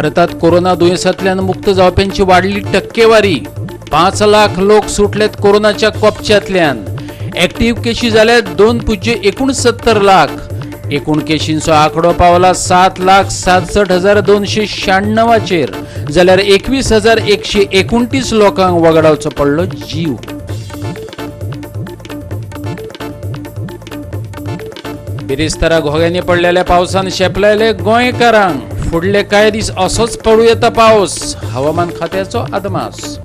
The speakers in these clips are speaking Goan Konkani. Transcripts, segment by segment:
भारतात कोरोना दुयेंसांतल्यान मुक्त जावप्यांची वाडली टक्केवारी. 5 लाख लोक सुटलेत कोरोनाच्या कोपच्यांतल्यान. ऍक्टिव्ह केशी जाल्यात 2.69 लाख. एकूण केशींचो आंकडो पावला 7,67,296चेर, जाल्यार 21,129 लोकांक वगडावचो पडलो जीव. बिरेस्तारा घोग्यांनी पडलेल्या पावसान शेपलायले गोंयकारांक. फुडले कांय दीस असोच पडूं येता पावस, हवामान खात्याचो अदमास.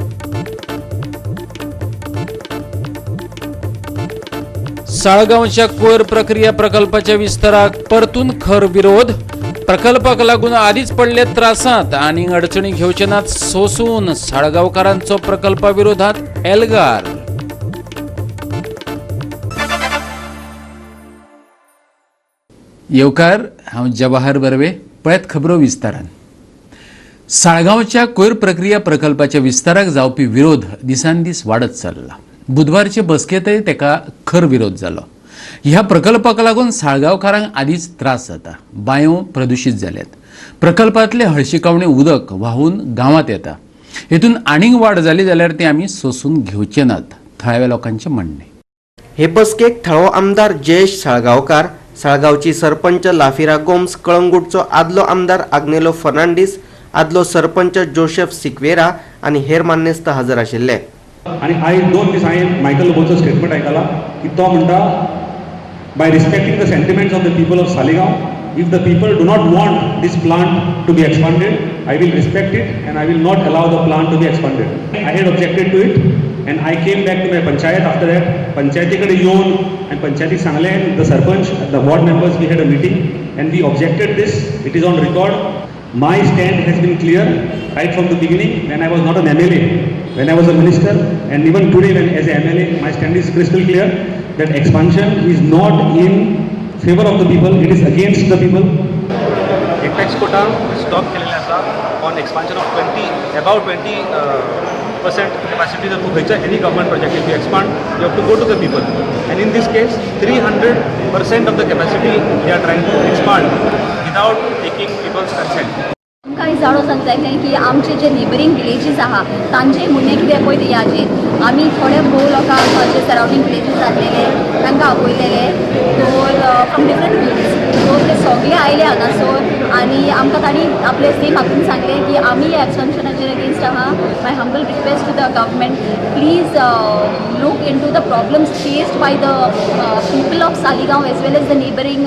साळगांवच्या कोयर प्रक्रिया प्रकल्पाच्या विस्ताराक परतून खर विरोध. प्रकल्पाक लागून आदीच पडले त्रासांत, आनी अडचणी घेवचे नात सोसून, साळगांवकारांचो प्रकल्पा विरोधात एल्गार. येवकार, हांव जवाहर बर्वे. पळयात खबरो विस्तारान. साळगांवच्या कोयर प्रक्रिया प्रकल्पाच्या विस्ताराक जावपी विरोध दिसान दीस वाडत चल्ला. बुधवारचे बसकेंतय तेका खर विरोध जालो. ह्या प्रकल्पाक लागून साळगांवकारांक आदींच त्रास जाता. बांयो प्रदुशीत जाल्यात. प्रकल्पांतलें हळशिकावणें उदक व्हांवून गांवांत येता. हेतून आनीक वाड जाली जाल्यार ती आमी सोसून घेवचे नात, थळाव्या लोकांचें म्हणणें. हे बसकेक थळावो आमदार जयेश साळगांवकार, साळगांवची सरपंच लाफिरा गोम्स, कळंगूटचो आदलो आमदार आग्नेलो फर्नांडीस, आदलो सरपंच जोसेफ सिक्वेरा आनी हेर मान्यस्त हजर आशिल्ले. आनी आयज 2 दीस हांवें मायकल लोबोचो स्टेटमेंट आयकला की तो म्हणटा, by respecting the sentiments of the people of Saligao, if the people do not want this plant to be expanded, I will respect it and I will not allow the plant to be expanded. I had objected to it and I came back to my panchayat after that. पंचायती कडेन येवन आनी पंचायतीक सांगलें, the sarpanch, the ward members, we had a meeting and we objected this. It is on record. My stand has been clear right from the beginning, when I was not an MLA, when I was a minister, and even today when as a MLA, my stand is crystal clear that expansion is not in favor of the people, it is against the people. Apex कोर्टान स्टॉप केलेलें आसा on expansion of 20, about 20% capacity. जर तूं खंयच्या any government project if you expand, you have to go to the people, and in this case 300% of the capacity they are trying to expand without taking people's consent. आमकां आयज जाणो जावंक जाय की आमचे जे नेबरींग विलेजीस आहा तांचे म्हणणें कितें पळय ते हाजेर आमी थोडे भोव लोकांक जे सरावंडींग विलेजीस आसलेले तांकां आपयलेले, तर फ्रॉम डिफरंट व्यूज. सो ते सगळे आयले हांगासर आनी आमकां तांणी आपले सेम हातून सांगलें की आमी ह्या एक्सपान्शनाचेर अगेन्स्ट आहा. My humble request to the government, please look into the problems faced by the people of Saligao as well as the neighbouring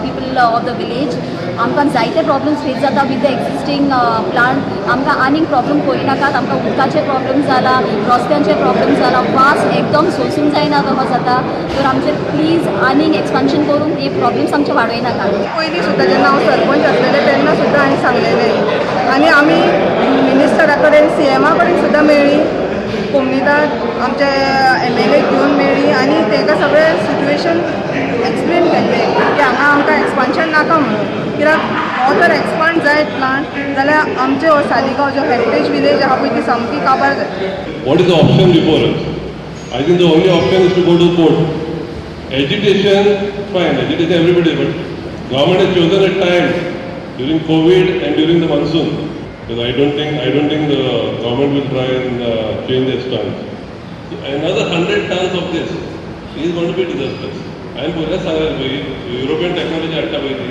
people of the village. आमकां जायते प्रॉब्लम्स फेस जाता विथ the existing plant. आमकां आनीक प्रॉब्लम करिनाकात. आमकां उदकाचे प्रॉब्लम जाला, रस्त्यांचे प्रॉब्लम जाला, वास एकदम सोसूंक जायना तसो जाता. तर आमचेर प्लीज आनीक एक्सपान्शन करून हे प्रॉब्लम्स आमचे वाडयनाकात. पयलीं सुद्दां जेन्ना हांव सरपंच आसलेलें तेन्ना सुद्दां हांवें सांगलेलें आनी आमी मिनिस्टरा कडेन, सीएमा कडेन सुद्दां मेळ्ळी, कोमनिदाद आमचे एमएलए घेवन मेळ्ळी आनी तांकां सगळें सिट्युएशन एक्सप्लेन केल्लें की हांगा आमकां एक्सपान्शन नाका म्हणून. कित्याक हो जर एक्सपांड जायत प्लांट जाल्यार आमचे हो सालिगांव जो हेरिटेज विलेज आहा पळय ती सामकी काबार जातली. What is the option before us? I think the only option is to go to court. Agitation, fine, agitation everybody, but government has chosen a time during COVID and during the monsoon. Because I don't think the government will try and change their stance. So another 100 tons of this is going to be disastrous. हांवें पयलींच सांगलें पळय, युरोपियन टॅक्नॉलॉजी हाडटा पळय ती,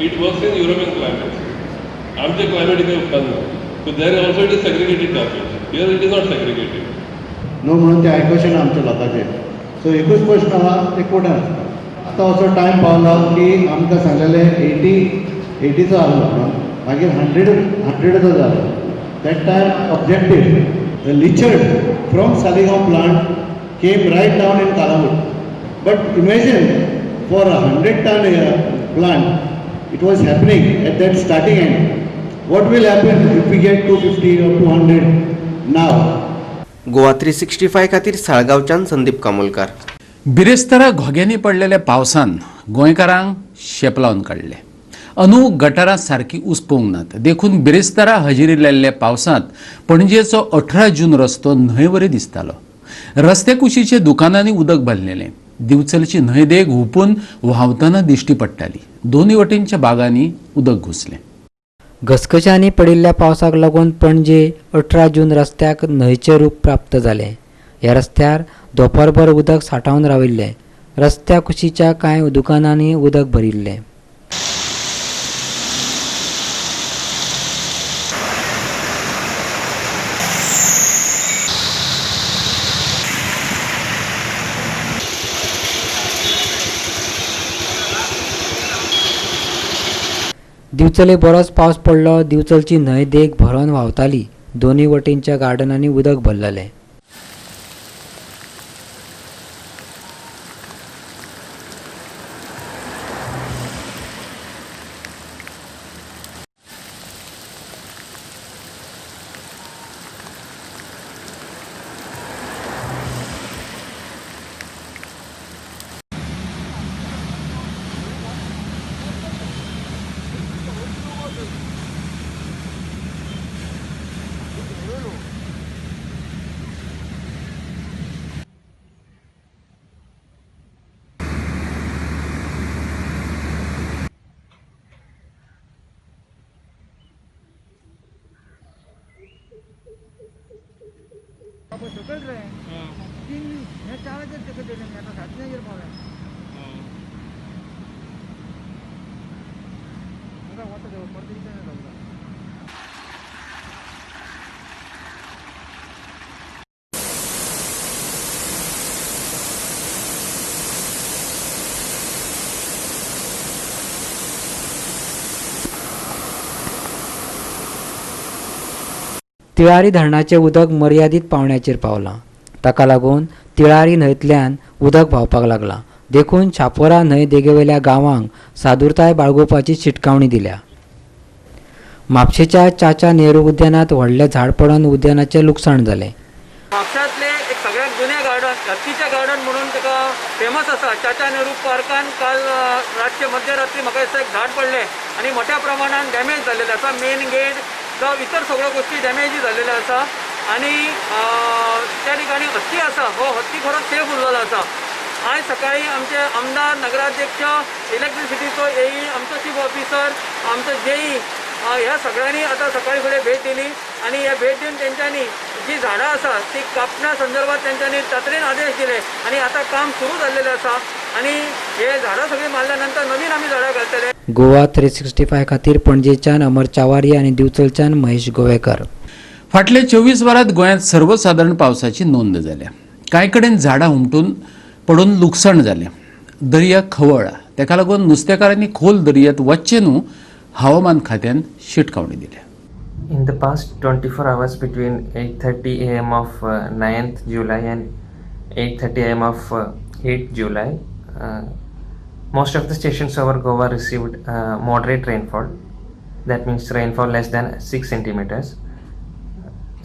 it works in European climates. आमचे क्लायमेट इथे उपकारना. So there also it is segregated garbage. Here it is not segregated. न्हू म्हणून ते आयकोचें ना आमच्या लोकांचें. सो एकूच प्रश्न आहा, ते कोर्टान वचपा. आतां असो टायम पावला की आमकां सांगलेलें एटी एटीचो आहलो म्हणून, मागीर हंड्रेड हंड्रेडाचो जालो. That time objected. The leachate from Saligao plant came right down in Calangute. But imagine, for a 100 ton plant it was happening at that starting end. What will happen if we get 250 or 200 now? Goa 365 खातीर साळगांवच्यान संदीप कामोलकार. बिरेस्तारा घोग्यांनी पडलेल्या पावसान गोंयकारांक शेपलावन काडले. अंदू गटारां सारकी उसपोवंक नात, देखून बिरेस्तारा हजेरी लायिल्ल्या पावसांत पणजेचो 18 जून रस्तो न्हंयवरी दिसतालो. रस्त्या कुशीच्या दुकानांनी उदक भरलेलें. दिवचलची न्हंय देग हुपून व्हांवतना दिश्टी पडटाली. दोनूय वटेनच्या बागांनी उदक घुसलें. घसघशांनी पडिल्ल्या पावसाक लागून पणजे 18 जून रस्त्याक न्हंयचें रूप प्राप्त जालें. ह्या रस्त्यार दोपरभर उदक सांठावन राविल्लें. रस्त्या कुशीच्या कांय दुकानांनी उदक भरिल्लें. दिवचले बरोच पावस पडलो. दिवचलची न्हंय देग भरून व्हांवताली. दोनूय वटेनच्या गार्डनांनी उदक भरलेलें. सकयल रे 3 हे 4 सकयल देले आतां 7 पावले. आतां वता देव परत इतलें. तिळारी धरणाचें उदक मर्यादीत पावण्याचेर पावलां. ताका लागून तिळारी न्हंयतल्यान उदक व्हांवपाक लागलां. देखून शापोरा न्हंय देगेवेल्या गांवांक सादुरताय बाळगुपाची शिटकावणी दिल्या. म्हापशेच्या चाचा नेहरू उद्यानांत व्हडलें झाड पडून उद्यानाचें लुकसाण जालें. म्हापशांतलें एक सगळ्यात जुनें गार्डन, हत्तीचें गार्डन म्हणून ताका फेमस आसा. चाचा नेहरू पार्कान काल रातचे मध्यरात्री म्हाका दिसता एक झाड पडलें आनी मोठ्या प्रमाणान डॅमेज जाल्लेलें आसा. मेन गेट जावं इतर सगळ्यो गोश्टी डॅमेज जाल्लेल्यो आसा आनी त्या ठिकाणी हत्ती आसा. हो हत्ती खरोच सेफ उरलेलो आसा. आयज सकाळी आमचे आमदार, नगराध्यक्ष, इलेक्ट्रिसिटीचो एई, आमचो चीफ ऑफिसर, आमचो जेई ह्या सगळ्यांनी आतां सकाळी फुडें भेट दिली आनी ह्या भेट दिवन तेंच्यांनी जी झाडां आसा ती कापण्या संदर्भात तेंच्यांनी तातडीन आदेश दिले आनी आतां काम सुरू जाल्लेलें आसा आनी हे झाडां सगळीं मारल्या नंतर नवीन आमी झाडां घालतले. गोवा 365 खातीर पणजेच्यान अमर चावारी आनी दिवचलच्यान महेश गोवेकर. फाटल्या 24 वरांत गोंयांत सर्वसादारण पावसाची नोंद जाल्या. कांय कडेन झाडां हुमटून पडून लुकसाण जालें. दर्या खवळ्ळा. ताका लागून नुस्तेकारांनी खोल दर्यांत वचचें न्हू हवामान खात्यान शिटकावणी दिल्या. In the past 24 hours between 8:30 a.m. of 9th July and 8:30 a.m. of 8th July, most of the stations over Goa received moderate rainfall. That means rainfall less than 6 centimeters.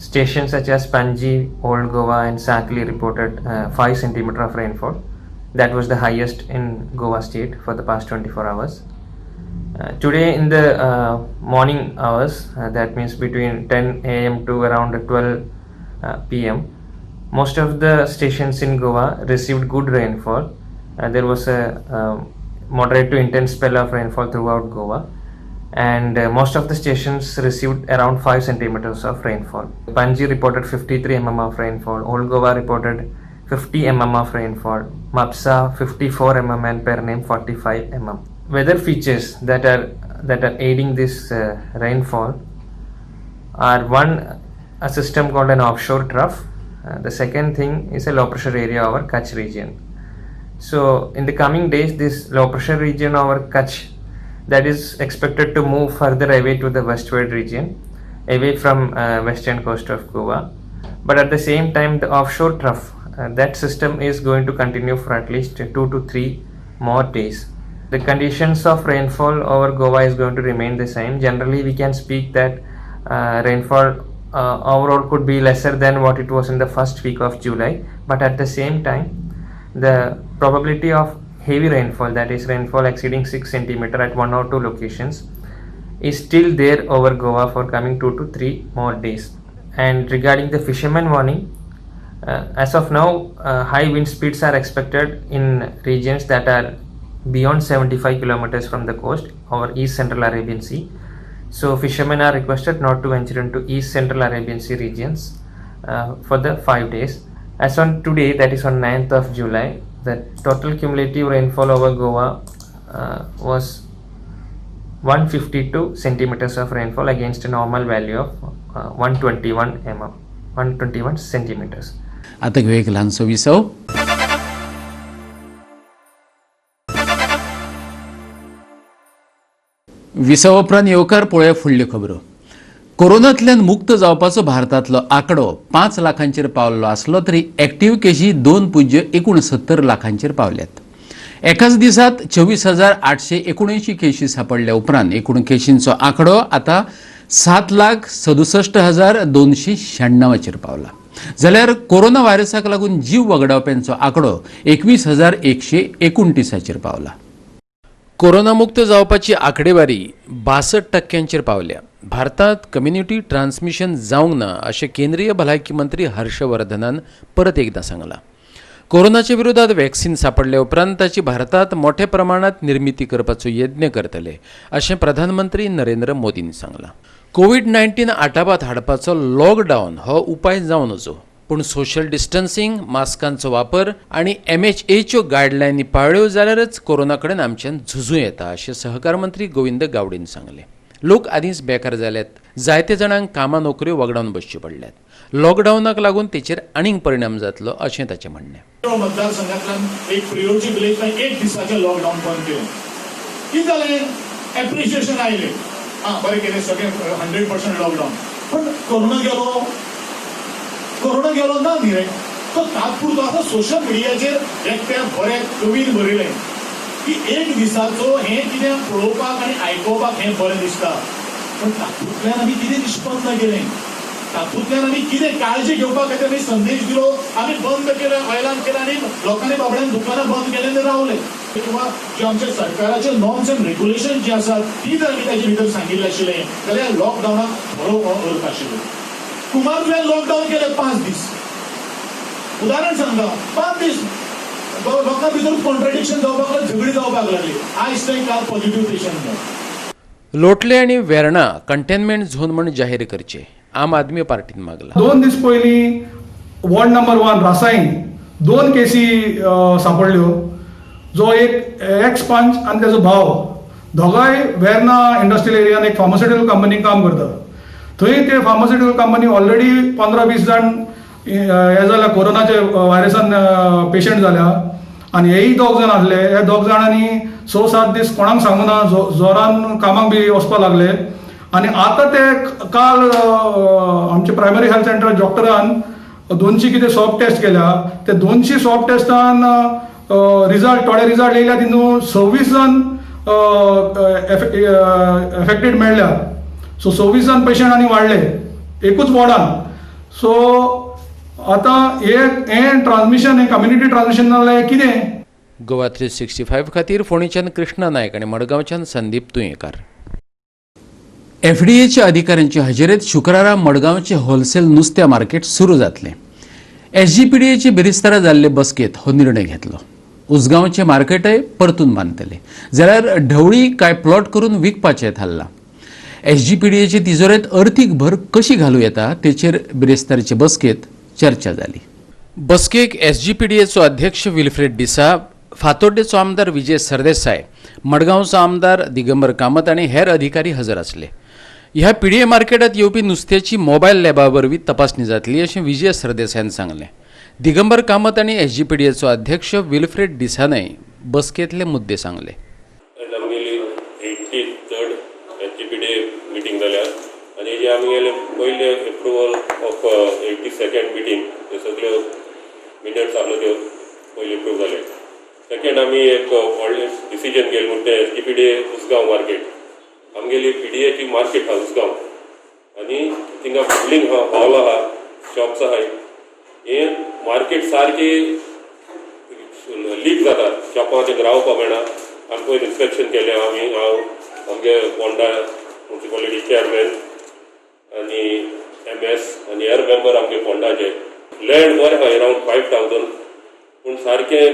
Stations such as Panji, Old Goa and Sakli reported 5 centimeter of rainfall. That was the highest in Goa state for the past 24 hours. Today in the morning hours, that means between 10 a.m. to around 12 p.m., most of the stations in Goa received good rainfall. There was a moderate to intense spell of rainfall throughout Goa, and most of the stations received around 5 centimeters of rainfall. Panji reported 53 mm of rainfall, Old Goa reported 50 mm of rainfall, Mapsa 54 mm and Pernem 45 mm. Weather features that are aiding this rainfall are one, a system called an offshore trough. The second thing is a low pressure area over Kutch region. So in the coming days, this low pressure region over Kutch, that is expected to move further away to the westward region, away from western coast of Goa. But at the same time, the offshore trough, that system is going to continue for at least 2 to 3 more days. The conditions of rainfall over Goa is going to remain the same. Generally, we can speak that rainfall overall could be lesser than what it was in the first week of July, but at the same time, the probability of heavy rainfall, that is rainfall exceeding 6 cm at 1 or 2 locations, is still there over Goa for coming 2 to 3 more days. And regarding the fisherman warning, as of now, high wind speeds are expected in regions that are beyond 75 kilometers from the coast over East Central Arabian Sea. So fishermen are requested not to venture into East Central Arabian Sea regions for the 5 days. As on today, that is on 9th of July, the total cumulative rainfall over Goa was 152 centimeters of rainfall against a normal value of 121 mm, 121 centimeters. आता घेऊया एक ल्हानसो विसव. विसव उपरांत येवकार पळोवया फुडल्यो खबरो. कोरोनांतल्यान मुक्त जावपाचो भारतांतलो आंकडो 5 लाखांचेर पावल्लो आसलो तरी एक्टिव्ह केशी 2.69 लाखांचेर पावल्यात. एकाच दिसात 24,879 केशी सापडल्या उपरांत एकूण केशींचो आंकडो आतां 7,67,296 पावला. जाल्यार कोरोना व्हायरसाक लागून जीव वगडावप्यांचो आंकडो 21,129 पावला. कोरोनामुक्त जावपाची आंकडेवारी 62% पावल्या. भारतात कम्युनिटी ट्रान्समिशन जावंक ना अशें केंद्रीय भलायकी मंत्री हर्षवर्धनान परत एकदां सांगलां. कोरोनाच्या विरोधात वॅक्सिन सापडल्या उपरांत ताची भारतात मोठ्या प्रमाणात निर्मिती करपाचो यत्न करतले अशें प्रधानमंत्री नरेंद्र मोदीन सांगलां. कोवीड-19 आटापात हाडपाचो लॉकडावन हो उपाय जावं नजो, पूण सोशल डिस्टन्सिंग, मास्कांचो वापर आनी MHAच्यो गायडलायनी पाळ्ळ्यो जाल्यारच कोरोना कडेन आमच्यान झुजूं येता अशें सहकार मंत्री गोविंद गावडीन सांगलें. लोक आदींच बेकार जाल्यात, जायते जाणांक कामां नोकऱ्यो वगडावन बसच्यो पडल्यात. लॉकडावनाक लागून तेचेर आनीक परिणाम जातलो अशें ताचें म्हणणें. मतदारसंघातल्यान एक प्रियोळची विलेज एक दिसाचें लॉकडावन बंद केलें. कितें जालें, एप्रिशिएशन आयलें, आं बरें केलें सगळें 100% लॉकडावन. पण कोरोना गेलो, कोरोना गेलो ना न्ही रे, तो तात्पुरतो. आतां सोशल मिडियाचेर एकट्या बरें कवीन बरयलें की एक दिसाचो हें कितें पळोवपाक आनी आयकोवपाक हें बरें दिसता, पण तातूंतल्यान आमी कितें निश्पन्न केलें, तातूंतल्यान आमी कितें काळजी घेवपा खातीर आमी संदेश दिलो. आमी बंद केलें, ऑयलान केलें आनी लोकांनी बाबड्यान दुकानां बंद केलें आनी रावले. किंवा जे आमच्या सरकाराचे नॉर्म्स एंड रेग्युलेशन जे आसात ती जर आमी ताजे भितर सांगिल्लें आशिल्लें जाल्यार लॉकडावनाक बरो अर्थ आशिल्लो. कुमारजुव्यान लॉकडावन केलें 5 दीस, उदाहरण सांगता, 5 दीस लोकां भितर कॉन्ट्रडिक्शन जावपाक लागलें, झगडी जावपाक लागली. आयज थंय काल पॉझिटिव्ह पेशंट. लोटले आनी वेर्णा कंटेनमेंट झोन म्हण जाहीर करचे आम आदमी पार्टीन मागला. 2 दीस पयलीं वॉर्ड नंबर 1 रासायन 2 केसी सापडल्यो, जो एक एक्स पंच आनी तेजो भाव दोगांय वेर्णा इंडस्ट्रियल एरियान एक फार्मास्युटिकल कंपनीक काम करता. थंय ते फार्मास्युटिकल कंपनी ऑलरेडी 15-20 जाण हे जाल्या कोरोनाचे व्हायरसान पेशंट जाल्या आनी हेय 2 जाण आसले. हे 2 जाणांनी 6-7 दीस कोणाक सांगूना, जोरान कामाक बी वचपाक लागले. आनी आतां ते काल आमचे प्रायमरी हेल्थ सेंटर डॉक्टरान 200 कितें स्वॉब टेस्ट केल्या, ते 200 स्वॉब टेस्टान रिजल्ट थोडे रिजल्ट येयल्या, तितून 26 जाण एफेक्टेड मेळ्ळ्या. सो 26 जाण पेशंट आनी वाडले एकूच वॉर्डान. सो आतां हें ट्रान्समिशन, हें कम्युनिटी ट्रान्समिशन जाल्यार कितें. गोवा 365 खातीर फोंडेच्यान कृष्णा नायक आनी मडगांवच्यान संदीप तुयेंकार. एफडीएच्या अधिकाऱ्यांचे हजेरेत शुक्रारा मडगांवचे होलसेल नुस्त्या मार्केट सुरू जातलें. एसजीपीडीएचे बिरेस्तारा जाल्ले बसकेत हो निर्णय घेतलो. उसगांवचे मार्केटय परतून बांदतले, जाल्यार ढवळी कांय प्लॉट करून विकपाचें थारलां. एसजीपीडीएचे तिजोरेंत अर्थीक भर कशी घालूं येता तेचेर बिरेस्तारचे बसकेत चर्चा जाली. बसकेक एसजीपीडीएचो अध्यक्ष विल्फ्रेड डिसा, फातोड्डेचो आमदार विजय सरदेसाय, मडगांवचो आमदार दिगंबर कामत आनी हेर अधिकारी हजर आसले. ह्या पीडीए मार्केटात येवपी नुस्त्याची मोबायल लॅबा वरवीं तपासणी जातली अशें विजय सरदेसायान सांगलें. दिगंबर कामत आनी एसजीपीडीएचो अध्यक्ष विल्फ्रेड डिसानय बसकेंतले मुद्दे सांगले. आमगेली 83rd एसजीपीडीए मिटींग जाल्या आनी जे आमगेले पयले एप्रुवल ऑफ 82nd meeting, त्यो सगळ्यो मिनट्स आसल्यो त्यो पयली एप्रूव जाले. सेकंड आमी एक व्हडलें डिसिजन घेतलें म्हणटा तें एसजीपीडीए उसगांव मार्केट. आमगेली पीडीएची मार्केट आहा उसगांव आनी थिंगा बिल्डींग आहा, हॉल आहा, शॉप्स आहाय. हें मार्केट सारकें लीक जाता, शॉपां तेंकां रावपाक मेळना. आमी पयर इन्स्पेक्शन केलें आमी, हांव आमगे पोंडा मुन्सिपालिटी चेअरमॅन आनी MS आनी हेर मेंबर आमगे पोंडाचे. लँड बरें आहा अरावंड 5000, पूण सारकें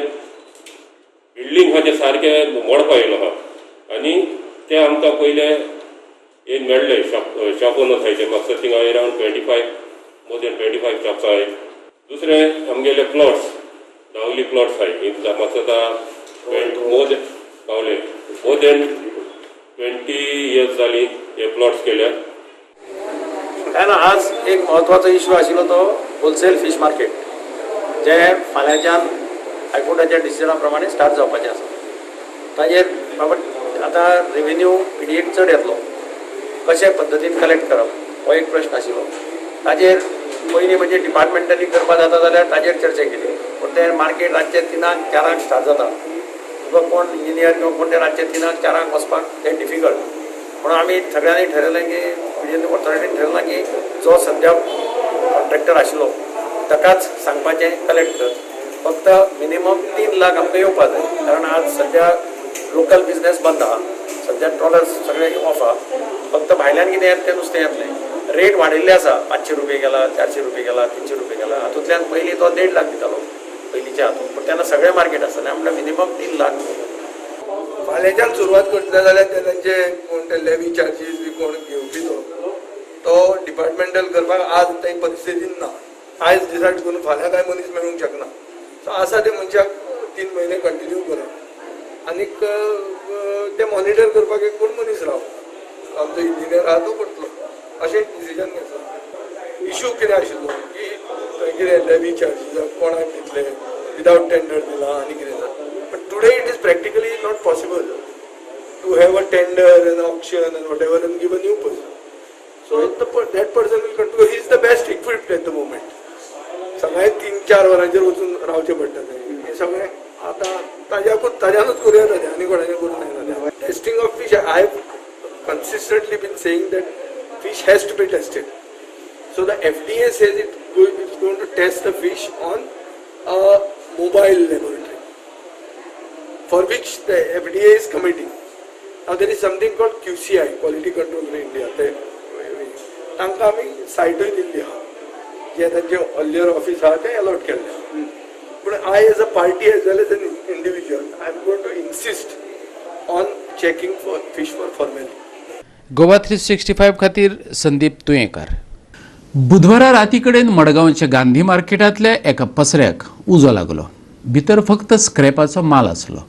बिल्डींग आहा तें सारकें मोडपा येयलो आहा आनी तें आमकां पयलें येन मेळ्ळे शॉप शॉप ओनर्स आहाय ते म्हापसा थिंगा around 25, more than 25 shops आहाय. दुसरे आमगेले प्लॉट्स, दावली प्लॉट्स आहाय म्हापसा, आतां मोर दॅन पावले, मोर दॅन 20 इयर्स जाली हे प्लॉट्स केल्या. ना, आज एक म्हत्वाचो इशू आशिल्लो तो होलसेल फीश मार्केट, जे फाल्यांच्यान हायकोर्टाच्या डिसिजना प्रमाणे स्टार्ट जावपाचें आसा. ताजेर बाबा आतां रेवेन्यू पीडीएक चड येतलो, कशे पद्दतीन कलेक्ट करप हो एक प्रश्न आशिल्लो. ताजेर पयलीं म्हणजे डिपार्टमेंटली करपा जाता जाल्यार ताजेर चर्चा केली, पूण तें मार्केट रातचें 3क 4क स्टार्ट जाता. तुका कोण इंजिनियर किंवा कोण ते रातचे 3क 4क वचपाक तें डिफिकल्ट. म्हणून आमी सगळ्यांनी ठरयलें की पीडीए ऑथॉरिटीन ठरयलां की जो सद्या कॉन्ट्रॅक्टर आशिल्लो ताकाच सांगपाचें कलेक्ट कर, फक्त मिनिमम 3 लाख आमकां येवपा जाय, कारण आज सद्या लोकल बिजनेस बंद आहा. सद्या ट्रॉलर्स सगळे ऑफ आहा. फक्त भायल्यान कितें येता तें नुस्तें येतलें. रेट वाडिल्ले आसा, 500 रुपये गेला, 400 रुपये गेला, 300 रुपये गेला. हातूंतल्यान पयलीं तो 1.5 लाख दितालो पयलींच्या हातूंत, पूण तेन्ना सगळें मार्केट आसतालें. म्हणल्यार मिनिमम 3 लाख. फाल्यांच्यान सुरवात करतले जाल्यार ते तांचे कोण ते लेवी चार्जीस बी कोण घेवपी तो तो डिपार्टमेंटल करपाक आज ते परिस्थितीन ना. आयज डिसायड करून फाल्यां कांय मनीस मेळूंक शकना. सो आसा ते मनशाक 3 म्हयने कंटिन्यू करप आनीक ते मॉनिटर करपाक एक कोण मनीस राव, आमचो इंजिनियर आहा तो करतलो, अशें डिसिजन घेतलो. इशू कितें आशिल्लो की थंय कितें लेवी चार्जीस कोणाक दितले, विदावट टेंडर दिला आनी कितें जाता. But today it is practically not possible to have a tender and auction and whatever and give a new person. So that person will continue. He is the best equipped at the moment. सगळें 3-4 वरांचेर वचून रावचें पडटा. तें सगळें आतां ताज्याकूच ताज्यानूच करूं येता तें, आनी कोणाचें करूं जायना. Testing of fish, I have consistently been saying that fish has to be tested. So the FDA says it's going to test the fish on a mobile laboratory, for which the FDA is committing. Now there is something called QCI, Quality Control in India. ते तांकां आमी सायटूय दिल्ली आहा, जे तांचे अर्लियर ऑफिस आहा तें अलॉट केल्लें. पूण I as a party as well as an individual, I am going to insist on checking for fish for formalin. Goa 365 खातीर संदीप तुयेंकार. बुधवारा राती कडेन मडगांवच्या गांधी मार्केटांतल्या एका पसऱ्याक उजो लागलो. भितर फक्त स्क्रॅपाचो माल आसलो.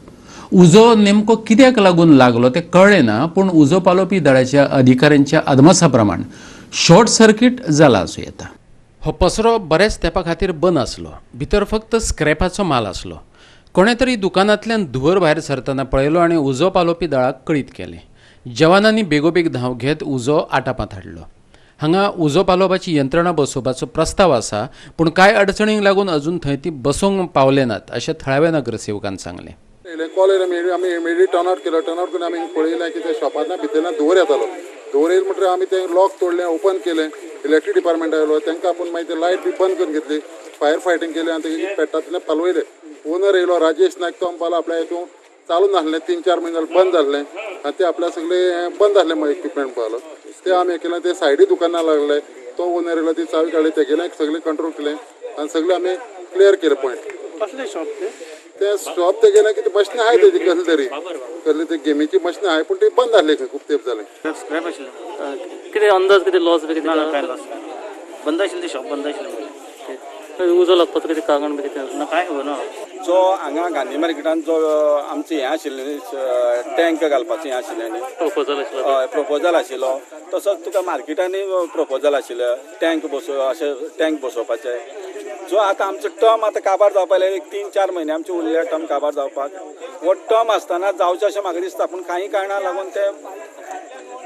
उजो नेमको कित्याक लागून लागलो तें कळ्ळें ना, पूण उजो पालोवपी दळाच्या अधिकाऱ्यांच्या अदमासा प्रमाण शॉर्ट सर्किट जाला आसूं येता. हो पसरो बऱ्याच तेंपा खातीर बंद आसलो. भितर फक्त स्क्रॅपाचो माल आसलो. कोणें तरी दुकानांतल्यान धुंवर भायर सरतना पळयलो आनी उजो पालोवपी दळाक कळीत केलें. जवानांनी बेगोबेग धांव घेत उजो आटापांत हाडलो. हांगा उजो पालोवपाची यंत्रणा बसोवपाचो प्रस्ताव आसा, पूण कांय अडचणींक लागून अजून थंय ती बसोवंक पावले नात अशें थळाव्या नगरसेवकान सांगलें. येयलें, कॉल येयलो. आमी आमी इमिडिएट टर्न आवट केलो. टर्न आवट करून आमी पळयलें की ते शॉपांतल्यान भितरल्यान धुंवर येतालो. धुंवर येयलो म्हणटकीर आमी तें लॉक तोडलें, ओपन केलें. इलेक्ट्रीक डिपार्टमेंट आयलो, तांकां आपूण मागीर ते लायट बी बंद करून घेतली. फायर फायटींग केलें आनी तें पेट्टा पालवयलें. ओनर येयलो राजेश नायक, तो म्हणपाक आपल्या हितून चालू नासलें, 3-4 म्हयने जाले बंद जाल्लें आनी ते आपल्या सगळें बंद आसलें. मागीर इक्विपमेंट म्हणपालो ते आमी केलें. ते सायडी दुकानां लागले, तो ओनर येयलो, ती चावी काडली, तेगेलें सगळें कंट्रोल केलें आनी सगळें आमी क्लियर केलें पॉयंट. कसलें शॉप तें? ते शॉप ते गेले की मशिनां आहाय तेजी, कसली तरी कसली ते गेमीची मशिनां आहाय, पूण ती बंद आहली खंय खूब तेंप जालें. स्क्रॅप आशिल्लें. कितें अंदाज, कितें लॉस बी कितें? ना ना, काय लॉस बंद आशिल्लें तें शॉप बंद आशिल्लें. उजो लागपाचो कितें कारण बी कितें? ना, कांय खबर ना. जो हांगा गांधी मार्केटान जो आमचें हें आशिल्लें, टँक घालपाचें हें आशिल्लें न्ही. प्रपोजल आशिल्लो. हय, प्रपोजल आशिल्लो. तसोच तुका मार्केटांनी प्रपोजल आशिल्लें टँक बसो, अशें टँक बसोवपाचें. जो आतां आमचो टर्म आतां काबार जावपा आयले, एक 3-4 म्हयने आमचे उरले टर्म काबार जावपाक. हो टर्म आसतना जावचें अशें म्हाका दिसता, पूण काही कारणां लागून तें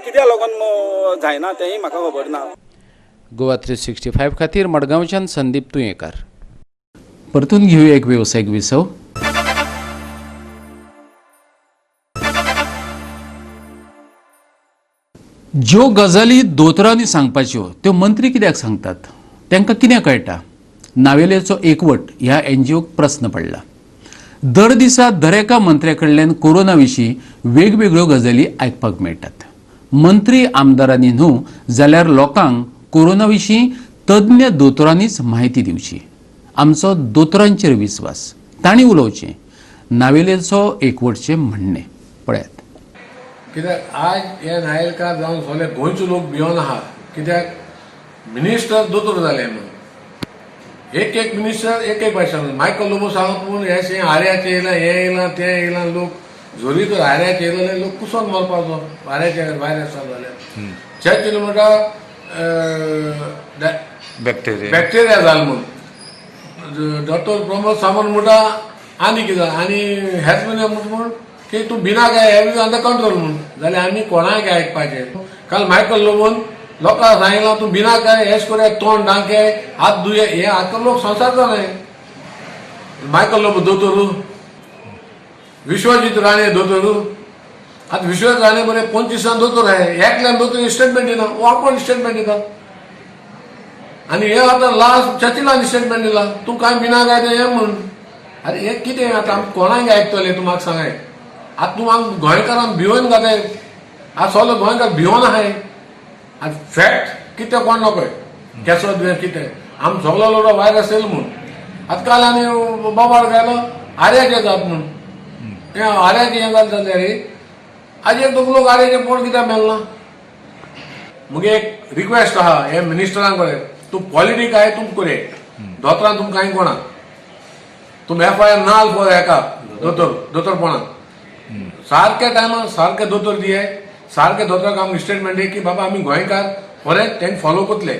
कित्याक लागून जायना तेंय म्हाका खबर ना. गोवा 365 खातीर मडगांवच्यान संदीप तुयेंकार. परतून घेऊया एक वेवसायीक विसव. ज्यो गजाली दोतोरांनी सांगपाच्यो त्यो मंत्री कित्याक सांगतात? तांकां कितें कळटा? नावेलेचो एकवट ह्या एनजीओक प्रस्न पडला. दर दिसा दरेका मंत्र्या कडल्यान कोरोना विशीं वेगवेगळ्यो गजाली आयकपाक मेळटात. मंत्री आमदारांनी न्हू जाल्यार लोकांक कोरोना विशीं तज्ञ दोतोरांनीच म्हायती दिवची. आमचो दोतोरांचेर विस्वास, तांणी उलोवचें, नावेलेचो एकवटचें म्हणणें. पळयात. कित्याक आज हे नायलकार जावन सगळे गोंयचो लोक भियोन आहा. कित्याक मिनिस्टर दोतोर जाले म्हणून एक एक मिनिस्टर एक एक भाशण. मायकल लोबो सांगत म्हूण हें आर्याचें येयलां, हें येयलां, तें येयलां. लोक जोरी तर आर्याचें येयलो जाल्यार लोक कुसोन मरपाचो. आर्याचे व्हायरस चालू जाल्यार चर्चिल म्हणटा बॅक्टेरिया बॅक्टेरिया जाल म्हूण. डॉक्टर प्रमोद सावंत म्हणटा आनी कितें आनी हेल्थ मिनिस्टर म्हूण की तूं भिना काय, हें अंडर कंट्रोल म्हूण. जाल्यार आमी कोणाक आयकपाचें? काल मायकल लोबोन लोकांक सांगिलां तूं भिना काय, हें करुया, तोंड धांके, हात धुये. हे आतां लोक संवसार जाले. मायकल लोबो दोतोरू, विश्वजीत राणे दोतोरू. आतां विश्वजीत राणे बरें 25 दोतोर आहे. एकल्यान दोतोर स्टेटमेंट दिना, हो आपूण स्टेटमेंट दिता. आनी हे आतां लास्ट चर्चिलान स्टेटमेंट दिला तूं कांय भिना काय तें हें म्हूण. अरे हें कितें आतां आमी कोणाक आयकतले? तूं म्हाका सांगाय. आतां तूं आम गोंयकारांक भिवन घाताय. आतां सगलो गोंयकार भिवन आहाय. आतां फॅक्ट कितें कोण नकय केसो दुयेंस कितें आम सगलो लोक व्हायरस येयलो म्हूण. आतां काल आनी बोबाळ घालो आर्याचें जात म्हूण. हें आर्याचें हें जालें जाल्यार आज एक दोग लोक आर्याचें पोट कित्याक मेळना? मुगे एक रिक्वेस्ट आहा हे मिनिस्टरां कडेन, तूं पॉलिटीक आहाय तूं करय, दोतोरान तुमकां कांय कोणा तुम एफ I R नाल फॉर हेका दोतोर दोतोरपणाक सारक्या टायमार सारके दोतोर दिये, सारके दोतोराक आमकां स्टेटमेंट दी की बाबा आमी गोंयकार खरें तेंका फॉलो करतले.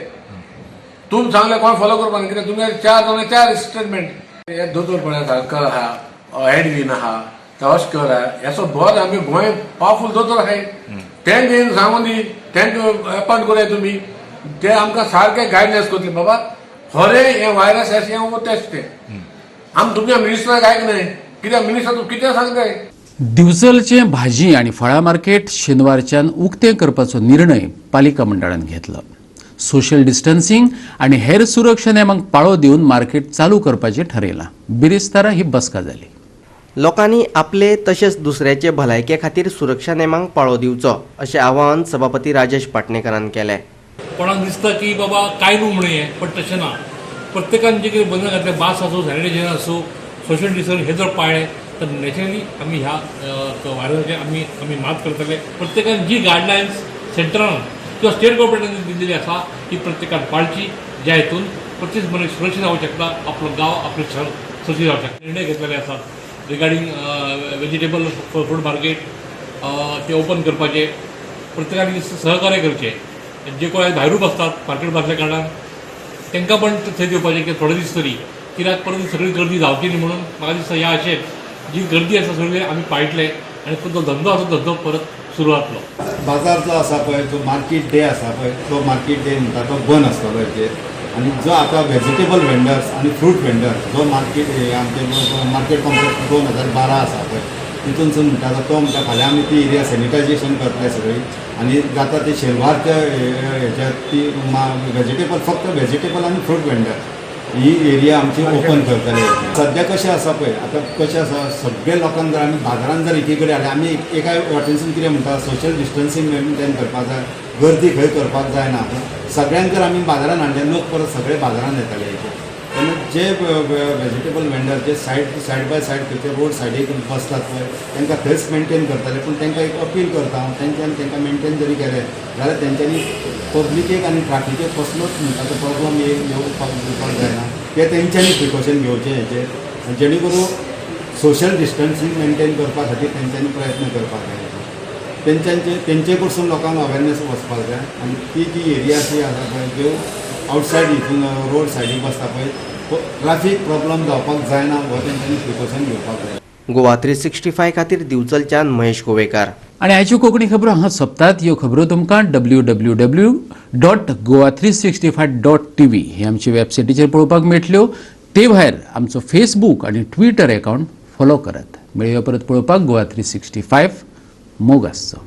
तुम सांगले कोण फॉलो करपाक कित्याक तुमगे 4 जाणां 4 स्टेटमेंट. हे दोतोर पळय सारकर आहा, एडवीन आहा, तवस्कर आहा, हेसो बरो आमी गोंय पावरफूल दोतोर आहाय. तेंका सांगून दी, तेंका एपॉयंट करया तुमी, ते आमकां सारके गायडन्स करतले बाबा खरें हें व्हायरस अशें हें तेच तें. आम तुमच्या मिनिस्टराक आयकनाय कित्याक मिनिस्टर तूं कितें सांगताय. दिवचलचें भाजी आनी फळां मार्केट शेनवारच्यान उक्तें करपाचो निर्णय पालिका मंडळान घेतलो. सोशल डिस्टन्सिंग आनी हेर सुरक्षा नेमांक पाळो दिवन मार्केट चालू करपाचें ठरयलां. बिरेस्तारा ही बसका जाली. लोकांनी आपले तशेंच दुसऱ्याचे भलायके खातीर सुरक्षा नेमांक पाळो दिवचो अशें आवाहन सभापती राजेश पाटणेकरान केलें. कोणाक दिसता की बाबा काय न्हू म्हणून हें, पण तशें ना. प्रत्येकान जे कितें बंधन घातलें, मास्क आसूं, सॅनिटायझर आसूं, सोशल डिस्टन्स हे जर पाळ्ळें तर नॅचरली आमी ह्या व्हायरसाचेर आमी आमी मात करतले. प्रत्येकान जी गायडलायन्स सेंट्रलान किंवा स्टेट गव्हर्मेंटान दिल्लेली आसा ती प्रत्येकान पाळची, ज्या हितून प्रत्येक मनीस सुरक्षीत रावूंक शकता, आपलो गांव आपलें शहर सुरक्षीत रावंक शकता. निर्णय घेतलेले आसात रिगार्डींग वेजिटेबल फ्रूट मार्केट ते ओपन करपाचे. प्रत्येकान सहकार्य करचें. जे कोण भायरूच बसतात मार्केट बसल्या कारणान तांकां पण थंय दिवपाचें की थोडे दीस तरी, कित्याक परत सगळी गर्दी जावची न्ही म्हणून. म्हाका दिसता ह्या अशें जी गर्दी आसा सगळी आमी पाळटले आनी जो धंदो आसा धंदो परत सुरू जातलो. बाजार जो आसा पळय, जो मार्केट डे आसा पळय, तो मार्केट डे म्हणटा तो बंद आसतलो हेचेर. आनी जो आतां वेजिटेबल वेंडर्स आनी फ्रूट वेंडर्स जो मार्केट आमचे मार्केट कॉम्प्लेक्स 2012 आसा पळय तितूनसून म्हणटा तो म्हणटा फाल्यां आमी ती एरिया सॅनिटायजेशन करतले सगळी. आनी जाता ते शेनवारच्या हेच्यात ती वेजिटेबल फक्त वेजिटेबल आनी फ्रूट वेंडर ही एरिया आमची ओपन करतले. सद्या कशें आसा पळय आतां कशें आसा सगळे लोकांक जर आमी बाजारान जर एकी कडेन हाडले आमी एका वाटेनसून कितें म्हणटा सोशल डिस्टन्सींग मेनटेन करपाक जाय, गर्दी खंय करपाक जायना. सगळ्यांक जर आमी बाजारान हाडले लोक परत सगळे बाजारान येतले. तेन्ना जे वेजिटेबल वेंडर जे सायड बाय सायड खंयचे रोड सायडीक बसतात पळय तांकां थंयच मेनटेन करतले. पूण तांकां एक अपील करता हांव, तेंच्यांनी तांकां मेनटेन जरी केलें जाल्यार तेंच्यांनी पब्लिकेक आनी ट्राफिकेक कसलोच म्हणटा तो प्रॉब्लम येवपाक दिवपाक जायना. ते तेंच्यांनी प्रिकॉशन घेवचें हेचेर, जेणे करून सोशल डिस्टन्सींग मेनटेन करपा खातीर तेंच्यांनी प्रयत्न करपाक जाय. तेंचे कडसून लोकांक अवेरनेस वचपाक जाय. आनी ती जी एरिया जी आसा पळय ज्यो आवटसायड हितून रोड सायडीक बसता पळय ट्राफीक प्रॉब्लम जावपाक जायना हो तेंच्यांनी प्रिकॉशन घेवपाक जाय. गोवा 365 खातीर दिवचलच्यान महेश गोवेकार. आनी आयच्यो कोंकणी खबरो हांगा सोंपतात. ह्यो खबरो तुमकां www.goa365.tv ही आमची वेबसायटीचेर पळोवपाक मेळटल्यो. ते भायर आमचो फेसबूक आनी ट्विटर अकावंट फॉलो करात. मेळया परत पळोवपाक गोवा 365. मोग आसचो.